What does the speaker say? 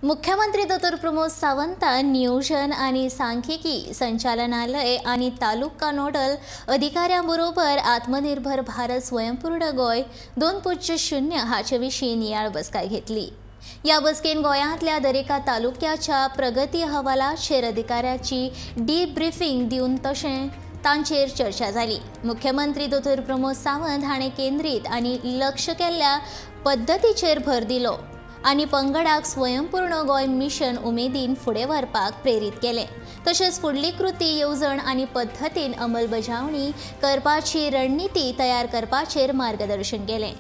मुख्यमंत्री दोतोर प्रमोद सावंतान नियोजन आनी सांख्यिकी संचालनालय आनी तालुका नोडल अधिकाऱ्यां बरोबर आत्मनिर्भर भारत स्वयंपूर्ण गोंय 2.0 हाचे विशीं नियाळ बसका घेतली। ह्या बसकेन गोंयांतल्या दरेका तालुक्याच्या प्रगती अहवालाचेर अधिकाऱ्याची डीब्रिफींग दिवन तशें तांचेर चर्चा जाली। मुख्यमंत्री दोतोर प्रमोद सावंत हाणें केंद्रीत आनी लक्ष केल्ल्या पद्दतीचेर भर दिलो आनी पंगडाक स्वयंपूर्ण गोंय मिशन उमेदीन फुडें व्हरपाक प्रेरीत केलें। तशेंच फुडली कृती येवजण आनी पद्दतीन अंमलबजावणी करपाची रणनिती तयार करपाचेर मार्गदर्शन केलें।